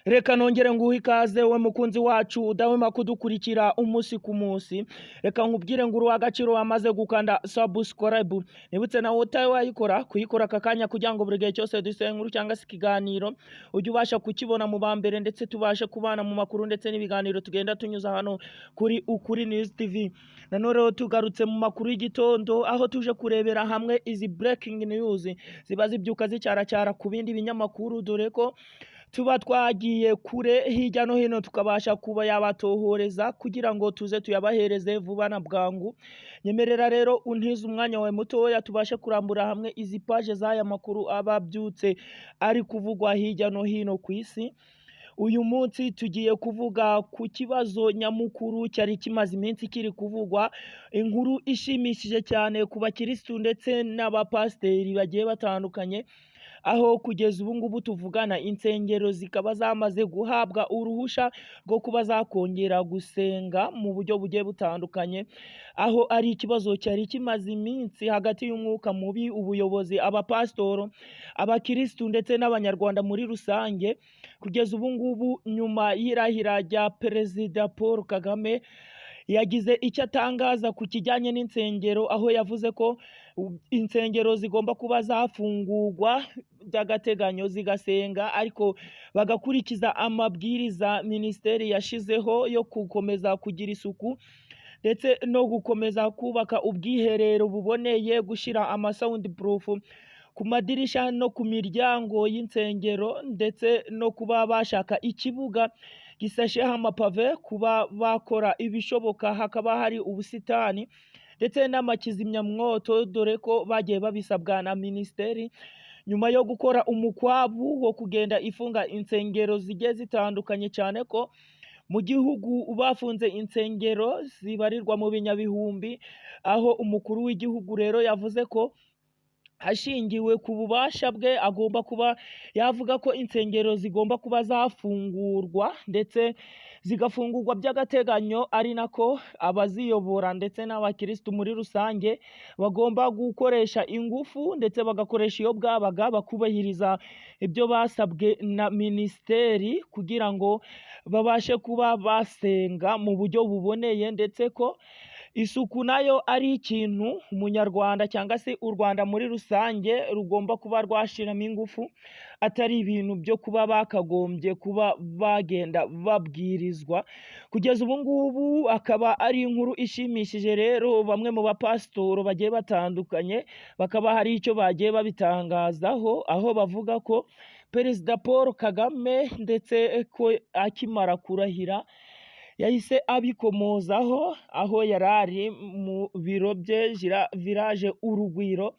Reka nongere nguhe ikaze we mukunzi wacu udahwema kudukurikira umunsi ku munsi. Reka nkubwire ngo uri uw'agaciro wamaze gukanda subscribe. Nibutse nawe utawe wayikora kuyikora aka kanya, kugira ngo buri gihe cyose duse inkuru cyangwa se ikiganiro ujye ubasha kukibona mu ba mbere, ndetse tubashe kubana mu makuru ndetse n'ibiganiro tugenda tunyuza hano kuri Ukuri News TV. Nanone rero tugarutse mu makuru y'igitondo, aho tuje kurebera hamwe izi breaking news ziba zibyuka zicyaracyara ku bindi binyamakuru, dore ko tuba twagiye kure hirya no hino tukabasha kuba yabatohoreza kugira ngo tuze tuyabahereze vuba na bwangu. Nyemerera rero untize umwanya wawe mutoya, tubashe kurambura hamwe izi paje z'aya makuru aba abyutse ari kuvugwa hirya no hino ku isi. Uyu munsi tugiye kuvuga ku kibazo nyamukuru cyari kimaze iminsi kiri kuvugwa, inkuru ishimishije cyane ku bakirisitu ndetse n'abapasiteri bagiye batandukanye, aho kugeza ubu ngubu tuvugana insengero zikaba zamaze guhabwa uruhushya rwo kuba zakongera gusenga mu buryo bugiye butandukanye, aho ari ikibazo cyari kimaze iminsi hagati y'umwuka mubi, ubuyobozi, abapasitoro, abakirisitu ndetse n'Abanyarwanda muri rusange. Kugeza ubu ngubu, nyuma y'irahira rya Perezida Paul Kagame, yagize icyo atangaza ku kijyanye n'insengero, aho yavuze ko insengero zigomba kuba zafungurwa by'agateganyo zigasenga, ariko bagakurikiza amabwiriza minisiteri yashizeho yo gukomeza kugira isuku ndetse no gukomeza kubaka ubwiherero buboneye, gushyira ama sound proof ku madirishya no ku miryango y'insengero, ndetse no kuba bashaka ikibuga gisasheho amapave, kuba bakora ibishoboka hakaba hari ubusitani ndetse n'amakizimyamwoto, dore ko bagiye babisabwa na minisiteri nyuma yo gukora umukwabu wo kugenda ifunga insengero zigiye zitandukanye, cyane ko mu gihugu bafunze insengero zibarirwa mu binyabihumbi, aho umukuru w'igihugu rero yavuze ko hashingiwe ku bubasha bwe agomba kuba yavuga ko insengero zigomba kuba zafungurwa, ndetse zigafungurwa by'agateganyo, ari nako abaziyobora ndetse n'abakirisitu muri rusange bagomba gukoresha ingufu ndetse bagakoresha iyo bwabaga bakubahiriza ibyo basabwe na minisiteri kugira ngo babashe kuba basenga mu buryo buboneye, ndetse ko isuku nayo ari ikintu Umunyarwanda cyangwa se u Rwanda muri rusange rugomba kuba rwashyiramo ingufu, atari ibintu byo kuba bakagombye kuba bagenda babwirizwa. Kugeza ubu ngubu akaba ari inkuru ishimishije rero, bamwe mu bapasitoro bagiye batandukanye bakaba hari icyo bagiye babitangazaho, aho bavuga ko Perezida Paul Kagame ndetse ko akimara kurahira yahise abikomozaho, aho yari ari mu biro bye Village Urugwiro,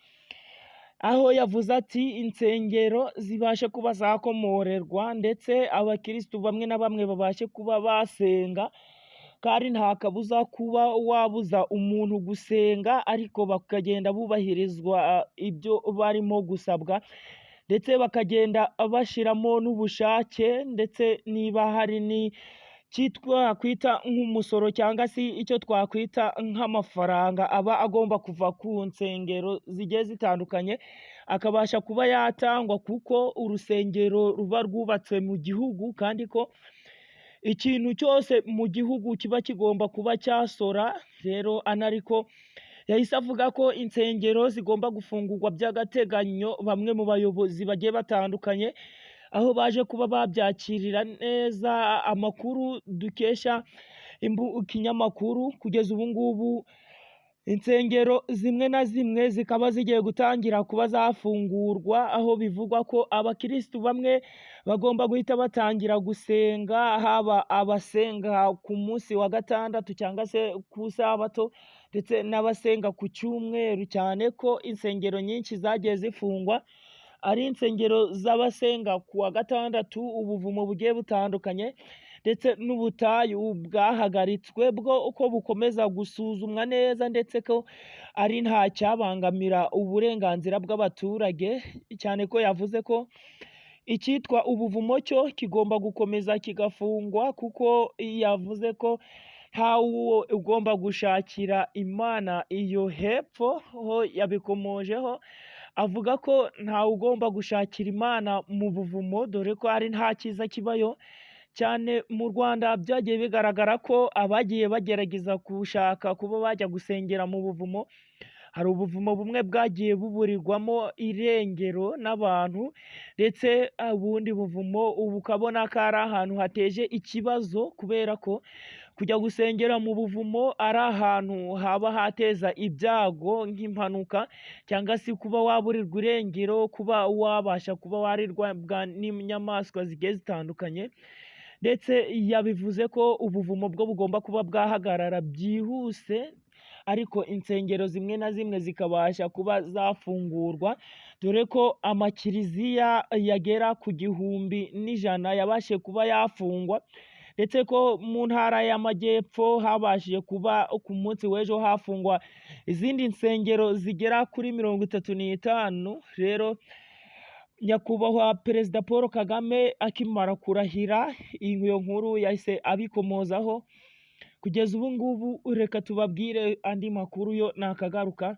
aho yavuze ati insengero zibashe kuba zakomorerwa ndetse abakirisitu bamwe na bamwe babashe kuba basenga, kandi nta kabuza kuba wabuza umuntu gusenga, ariko bakagenda bubahirizwa ibyo barimo gusabwa, ndetse bakagenda bashyiramo n'ubushake, ndetse niba hari ni twakwita nk'umusoro cyangwa se icyo twakwita nk'amafaranga aba agomba kuva ku nsengero zigiye zitandukanye akabasha kuba yatangwa, kuko urusengero ruba rwubatse mu gihugu, kandi ko ikintu cyose mu gihugu kiba kigomba kuba cyasora. Rero anariko yahise avuga ko insengero zigomba gufungurwa by'agateganyo. Bamwe mu bayobozi bagiye batandukanye aho baje kuba babyakirira neza, amakuru dukesha ikinyamakuru. Kugeza ubu ngubu insengero zimwe na zimwe zikaba zigiye gutangira kuba zafungurwa, aho bivugwa ko abakirisitu bamwe bagomba guhita batangira gusenga, haba abasenga ku munsi wa gatandatu cyangwa se ku sabato, ndetse n'abasenga ku cyumweru, cyane ko insengero nyinshi zagiye zifungwa ari insengero z'abasenga ku wa gatandatu. Ubuvumo bugiye butandukanye ndetse n'ubutayu bwahagaritswe bwo uko bukomeza gusuzumwa neza, ndetse ko ari nta cyabangamira uburenganzira bw'abaturage, cyane ko yavuze ko icyitwa ubuvumo cyo kigomba gukomeza kigafungwa, kuko yavuze ko ntawe ugomba gushakira Imana iyo hepfo. Ho yabikomojeho Avuga ko ntawe ugomba gushakira Imana mu buvumo, dore ko ari nta cyiza kibayo. Cyane mu Rwanda byagiye bigaragara ko abagiye bagerageza gushaka kuba bajya gusengera mu buvumo, hari ubuvumo bumwe bwagiye buburirwamo irengero n'abantu, ndetse ubundi buvumo ubu ukabona ko ari ahantu hateje ikibazo, kubera ko kujya gusengera mu buvumo ari ahantu haba hateza ibyago nk'impanuka, cyangwa se kuba waburirwa irengero, kuba wabasha kuba warirwa n'inyamaswa zigiye zitandukanye. Ndetse yabivuze ko ubuvumo bwo bugomba kuba bwahagarara byihuse, ariko insengero zimwe na zimwe zikabasha kuba zafungurwa, dore ko amakiriziya yagera ku 1100 yabashije kuba yafungwa, ndetse ko mu ntara y'Amajyepfo habashije kuba ku munsi w'ejo hafungwa izindi nsengero zigera kuri 35. Rero Nyakubahwa Perezida Paul Kagame akimara kurahira, iyo nkuru yahise abikomozaho. Kugeza ubu ngubu reka tubabwire andi makuru yo nakagaruka.